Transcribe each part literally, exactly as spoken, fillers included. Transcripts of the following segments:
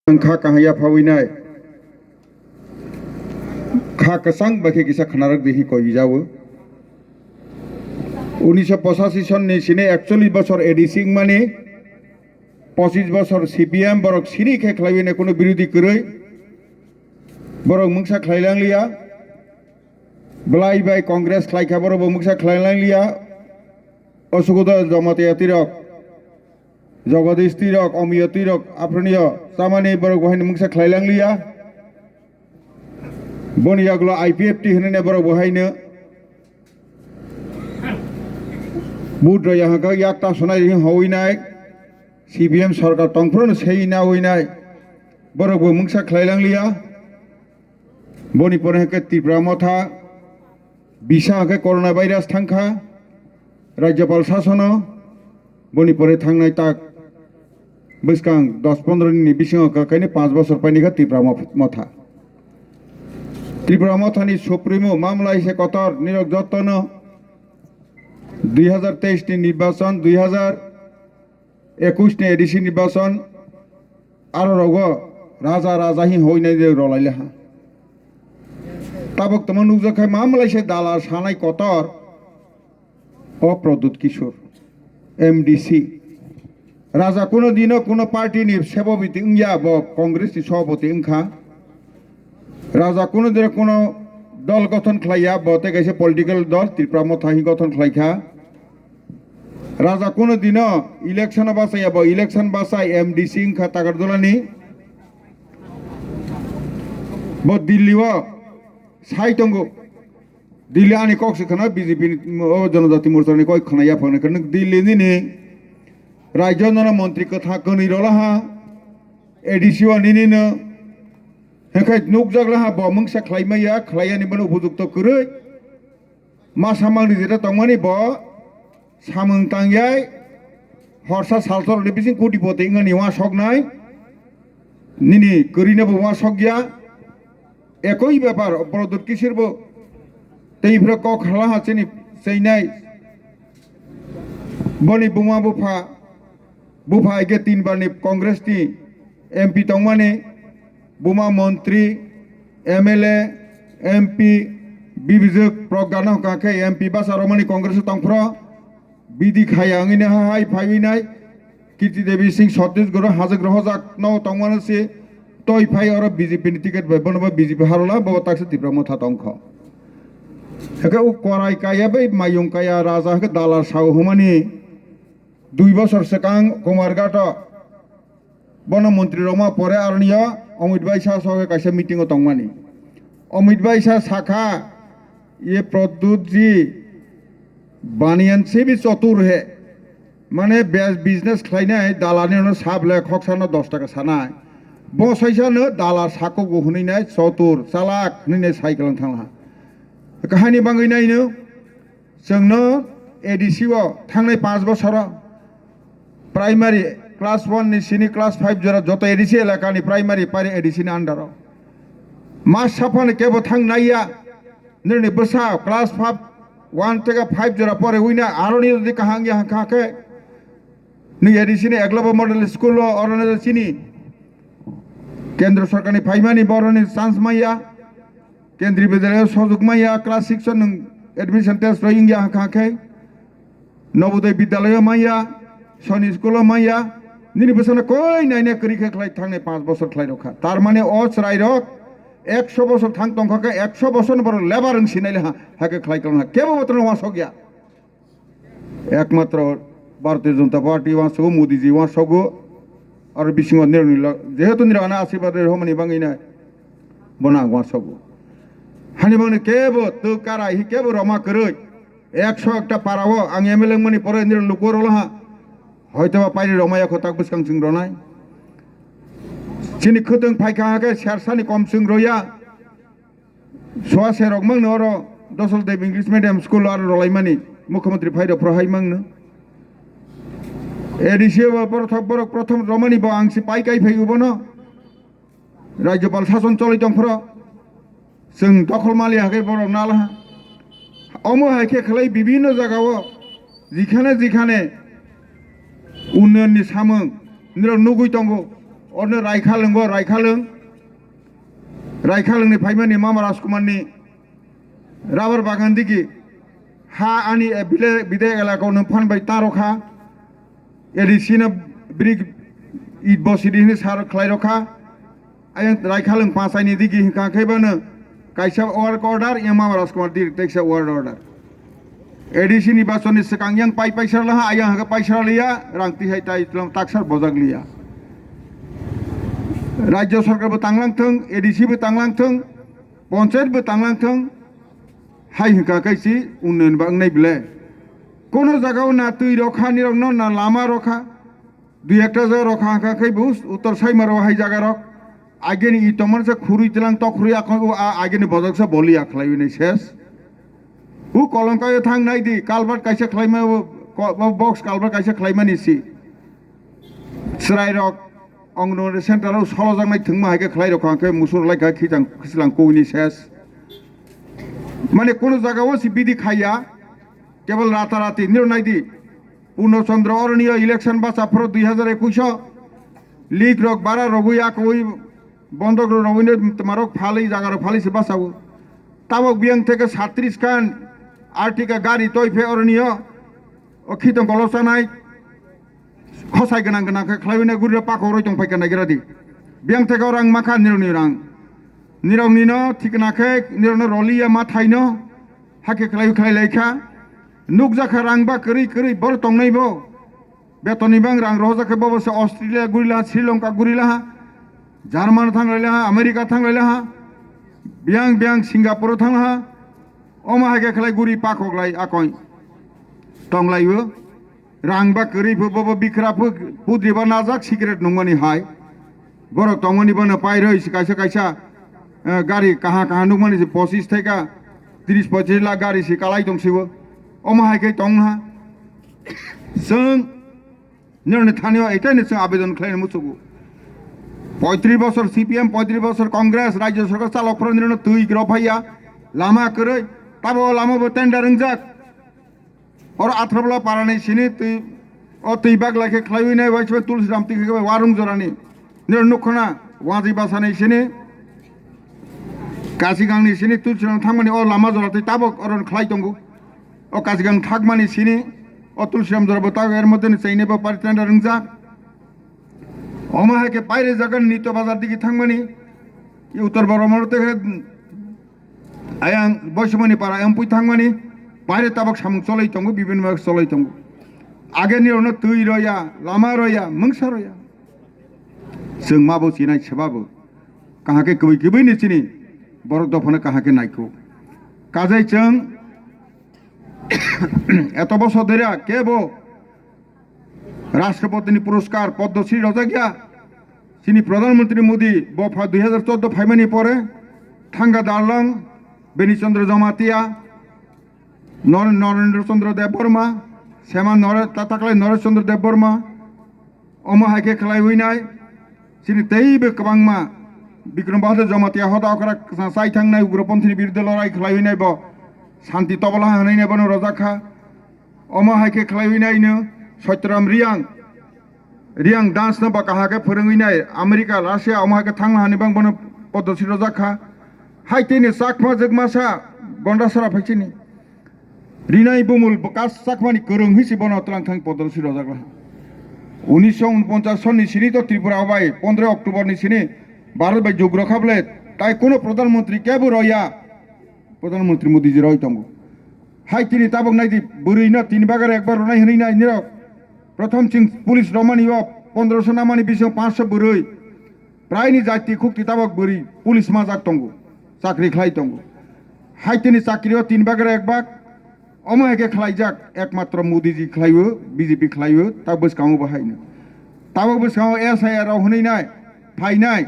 Ang kha kahaya phawi nai. Kha kwchang bai khe kisa khnarak dihi koi bijao. Unisho pochashi son ni sini ekchollish bosor A D C wngmani, pochis bosor C P M borok sini khe khlaiwi nai, kuno birodhi kwrwi. Borok mungsa khlai langliya. Bwlai bai Congress khlai kha, borok bo mungsa khlai langliya. Osugodo Jamatia tirok, Jagadish tirok, Omiyo tirok, aphranio chamani borok bo haino mungsa khlai langliya. Boni yagulo I P F T hinwi borok bo haino vote rwya hwnkhe yak ta sonai ring howinai, C P M sorkar tongphuru no sei nawi nai, borok bo mungsa khlai langliya. Boni pore hwnkhe Tripura motha, bisa hwnkhe corona virus thangkha, Rajyapal sasono, boni pore thangnai tak bwskang dos pondro ni bisingo kakaini panch bosor paini kha Tripura mo-, motha. Tripura mothani supremo mamlai se kotor nirok jotono dui hazar teis ni nirbachon, dui hazar ekush ni A D C nirbachon, aro rogo raja raja hi hoinai de rolai leha. Tabok tamo nukjak khai mamlai se dalar sanai kotor. O Pradyut Kishore, M D C. Raja kuno dino kuno party ni sebobiti wngya, bo Congress ni sobobiti wngkha. Raja kuno dino kuno dol gothon khlaiya, bo tei kaisa political dol Tripura motha hi gothon khlaikha. Raja kuno dino election o bachaya, bo election bachai M D C wngkha Takarjolani. Bo Delhi o sai tongo. Delhi ani kok se khna B J P ni, o Janajati Morcha ni kok khna yaphang ni khna Delhi nini rajyo nono montri kwtha kwnwi rola ha, A D C o nini no. Hwnkhe nukjak la ha bo mungsa khlai maya, khlai yani bono upojukto kwrwi. Ma samang ni jeta tongmani bo samung tangyai, horsa salsor ni bising kotipoti wngani uansoknai, nini kwrwino bo uansokya, ekoi bepar Pradyut Kishore bo tei phra kok hala ha chini cheinai, boni buma bupha, bupha age tin bar ni Congress ni M P tongmani, buma montri, M L A, M P, bibijwk prok gana hwnkha khe M P basa romani Congress o tongphro, bidi khaya wngwi nai hai phaiwi nai, Kirti Devi Singh Chhattisgarh o hajak rohojak no tongmano se, toi phai oro B J P ni ticket bai bono bo B J P harola bo taksa Tipra motha tongkho. Hake o korai kaya bai mayung kaya raja hake dalar sao humani dui bosor swkang Kumarghat o bono montri roma pore aroni o Amit Bhai sa soge kaisa meeting o tongmani. Amit Bhai sa sakha, "Ye Pradyut ji baniyan se bhi chatur hai, mane bes business khlainai dalani no sab le khoksa no dos taka sanai, bo saisa no dalar sako go hwnwi nai chatur chalak hwnwi nai sai kalang thangla." Kahani bangwi nai no Chwngno A D C o thangnai panch bosoro primary class one ni sini class five jora joto A D C elakani primary pari A D C ni under o. Ma saphano kebo thang naiya, nini bwsa class five, one theke five jora pore wina aroni jodi kahang ya hangkha khe, nini A D C ni Eklavya Model School o oroni chini Kendra Sarkar ni phaimani boroni chance maya. Kendriya Vidyalaya sojok maya, class six o nwng admission test roi wngya hwnkha khe, Navodaya Vidyalaya maya, Soni school o maya, nini bwsano koi naina kwrwi khe khlai thangnai panch bosor khlai rokha. Tar mane o chwrai rok ekso bosor thang tongkha khe ekso bosor ni borok lebar wng sinai le ha, hakhe khlai tongkha. Kebo bothorno uansok ya. Ekmatro Bharatiya Janata Party uansogo, Modi ji uansogo, aro bisingo nirokni lo-, jehetu nirok ano asirwad rwi rwmani bangwi nai, bono ang uansogo. Hani bangni kebo twk karai hi kebo roma kwrwi, ekso ekta para o ang M L A wngmani pore nirok luku rwla ha, hoitoba pairi roma yakho tak bwskang chwng rwnai. Chini khwtwng phaikha hakhe sersani kom chwng rwya. Soa serok mangno oro Dosol Dev English Medium School aro rolaimani Mukhyamantri phairok phro hai mangno. A D C o bo borok thok borok prothom romani bo ang si pai kai phai ubono. Rajyapal sason choli tong phro. Chwng dokhol mali hakai borok nalaha. Omo hai khe khlai bibhinno jagao jikhane jikhane unnayonni samung nirok nugwi tongo. Orno Raikhalwng bo, Raikhalwng, Raikhalwng ni phaimani Mama Rajkumar ni rubber bagan digi ha ani, eh, bile-, bidai elaka o nwng phan bai ta rokha. A D C no brik it bosidi hwnwi sar khlai rokha. Ayang Raikhalwng panchai ni digi hwnkha khe bano kaisa work order, yang Mama Rajkumar diri teksa work order. A D C ni bachon ni swkang yang pai paisa laha, ayang hwnkhe paisa liya, rang tihai tai tlam taksar bojak liya. Rajya sarkar bo tanglang thung, A D C bo tanglang thung, panchayat bo tanglang thung, hai hwnkha khe si unnayan ba wngnai bile. Kono jaga o na twi rokha nirok no, na lama rokha, dui ekta jaga rokha hwnkha khe bo Uttor Saimaro hai jaga rok. Ageni i tongmani se khurui tilang tok khurui akon o a ageni bojok se boli ya khlai wi nai ses. U kolongkai o thang nai di, culvert kaisa khlaima o, ko-, o box culvert kaisa khlaimani si. Chwrai rok Anganwadi center o solojaknai thwngma hai khe khlai rokha hwnkhe musur lai kha khichang khichlang koi ni ses. Mane kono jaga o si bidi khaiya, kebel rata rati niro nai di. Purno Chandra Aroniya election bacha phoro dui hajar ekush o leak rok bara rogwi akoi bondok rok rogwi ne tmarok phalwi jaga rok phalwi se bacha o. Tabok biyang theke satris khan Ertiga gari toi phe Aroniya o khitong kolo chanai khosai gwnang gwnang khe khlaiwi ne guri rok pakhok roi tong phai kha nagira di. Biyang theke o rang makha nirok ni rang. Nirok ni no thikna khe nirok no roliya ma thai no hakhe khlaiwi khlai lai kha. Nukjakha rang ba kwrwi kwrwi bor tongnai bo. Betonni bang rang rohorjak khe bobo se Australia gurila, Sri Lanka gurila ha, German thanglai laha, America thanglai laha, biyang biyang Singapore thang laha. Omo hai khe khlai guri pakhok lai akoi tonglai o. Rang ba kwrwi phu bobo bikra phu pudri ba najak secret nungmani hai. Borok tongmani bono pairoi se kaisa kaisa, eh, gari kaha kaha nukmani se pochis theka tris pochis lakh gari se kalai tong sibo. Omo hai khe tong ha. Chwng nirokni thani o etaini chwng abedon khlaina muchugo. Poitris bosor C P M, poitris bosor Congress, rajya sarkar chalok phoro nirokno twi rw phaiya. Lama kwrwi, tabo o lama bo tender wngjak. Oro Athrabola parani sini twi, o twi baglai khe khlaiwi nai, waisba Tulsiram twi khe warung jorani. Nirok nukho na, Wajwi Basani sini, Kasigangni sini Tulsiram thangmani o lama jora twi tabok oro khlai tongo. O Kasigangni thakmani sini, o Tulsiram jora bo tabok er moddhe ni chainai bo pari tender wngjak. Omo hai khe paire jaga Nito Bazar digi thangmani, i Uttor Boromoro tei khe Ayang Boisomoni para empui thangmani, paire tabok samung choloi tongo, bibin bai choloi tongo. Age nirokno twi roya, lama roya, mungsa roya. Chwng ma bo chinai seba bo. Kahake kwbwi kwbwi ni chini borok dophano kahake naikho. Kajai chwng eto bosor dera kebo Rashtrapatini puroskar Padma Shri rojak ya. Chini Pradhan Mantri Modi bopha dui hajar chordo phaimani pore thangka darlong Beni Chandra Jamatia, Nor-, Narendra Chandra Debbarma, Sema Nore-, ta-, taklai Naresh Chandra Debbarma, omo hai khe khlaiwi nai. Chini teibo kwbangma Bikram Bahadur Jamatia hoda okra kwchang chai thangnai ugroponthini birudhe lorai khlaiwi nai bo Shanti Tobola hwnwi nai bono rojak kha. Omo hai khe khlaiwi naino Saitram Riyang, Riyang dance no ba kahake phwrwngwi nai America, Russia omo hai khe thangna hani bang bono Padma Shri rojak kha. Hai tini Chakma Jwkmasa Gondasara phai chini. Rinai Bumul bo kas Chakmani kwrwng hisi bono twlang thang Padma Shri rojak laha. Unisho unponchas sonni sini to Tripura bai pondro October ni sini Bharat bai jug rokha bole tai kuno Pradhan Mantri kebo roya. Pradhan Mantri Modi ji roi tongo. Hai tini tabok nai di, bwrwi no tin bagar ekbar ronai hwnwi nai nirok. Prothom chwng police romani o pondroso namani bising pansho bwrwi. Praini jati khukti tabok bwrwi police majak tongo. Chakri khlai tongo. Hai tini chakri o tin bagar ekbak. Omo hai khe khlaijak ekmatro Modi ji khlaiwi, B J P khlaiwi, tabok bwskango bo haino. Tabok bwskango S I R rok hwnwi nai, phainai.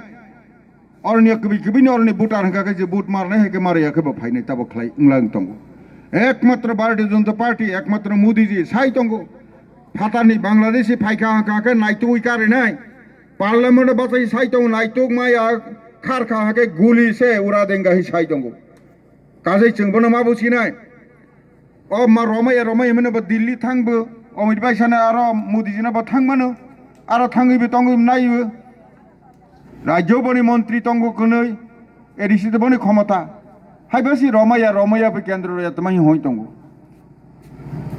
Oroni kwbwi kwbwi ni oroni voter hwnkha khe je vote marnai hai khe marya khe bo phainai tabok khlai wngla wng tongo. Ekmatro Bharatiya Janata Party, ekmatro Modi ji sai tongo. Phatarni Bangladeshi phaikha hwnkha khe naitugwi karinai. Parliament o bachai sai tongo naituk maya kharkha hwnkha khe guli se ura denga hi sai tongo. Kajai chwng bono ma businai. O ma romaya romaya mano bo Delhi thang bo. Amit bai sana aro Modi jina bo thang mano. Aro thangwi bo tongwi naiwi. Rajyo boni montri tongo kwnwi, A D C de boni khomota. Haiba si romaya, romaya bai kendro ya tmai hoi tongo.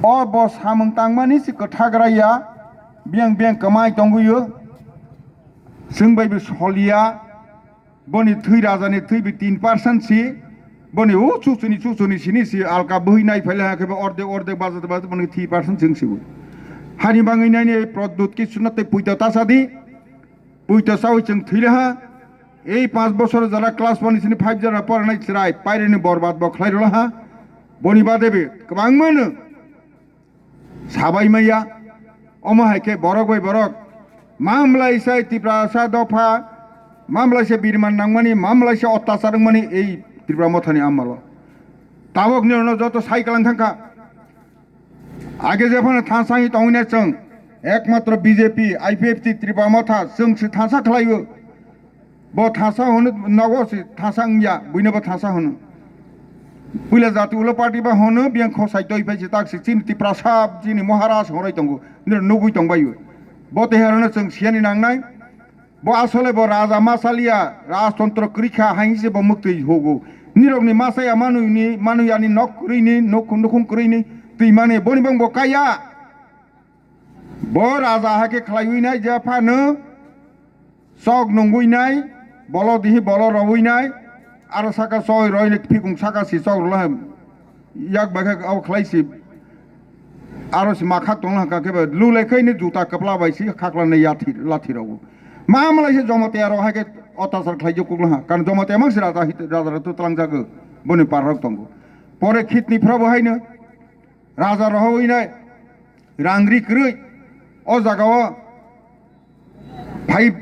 O bo samung tangmani si kwthagra ya, biyang biyang kwmai tongo yo. Chwng bai bo soliya, boni thwi rajani thwi bi tin percent si, boni o chuchuni chuchuni sini si alka bwhi nai phaila ha khe bo ordek ordek bajat bajat boni three percent chwng sibo. Hani bangwi nai ni Pradyut Kishna tei puito tasadi. Puito sawi chwng thwi laha. Ei panch bosor jara class one sini five jara poranai chwrai pairani borbad bo khlai rwlaha. Boni bade be kwbangma no sabai maya. Omo hai khe borok bai borok mamlai sai Tiprasa dopha, mamlai sai birman nangmani, mamlai sai ottachar wngmani ei Tripura mothani amalo. Tabok ni joto sai kalang thangkha. Age jephano thansa wngwi tongwinai chwng, ekmatro B J P, I P F T, Tripura Motha, chwng se thansa khlaio. Bo thansa hwnwi nogo se thansa wngya, buino bo thansa hwnwi. Puila jati ulo party ba hwnwi, biyang khosai toi phai se tak se chini Tiprasa, chini Maharaj hwnwi tongo, nini nugwi tongbaio. Bo teharano chwng siyani nangnai. Bo asole bo raja ma saliya, rajtontro kwrwi kha, hai se bo muktwi hugo. Nirokni masaya manwini, manwiyani nok kwrwini, nok nukhung kwrwini, twi mani boni bang bo kaya. Bo raja hai khe khlaiwi nai je phano chok nungwi nai, bolo dihi bolo rowi nai, aro saka choi roi phikung saka si chok rwla. Yak bai khe abo khlai si, aro si makhak tong hwnkha khe ba lu lai khai ni juta kwpla bai si khakla ni yathi lathi rogo. Ma malai se Jomotia rok hai khe ottachar khlai jok kuk laha. Kan Jomotia mang si raja hit-, raja rok twlang jago. Boni par rok tongo. Pore khit ni phra bo hai no raja rok hoi nai rang ri kwrwi. O jaga o five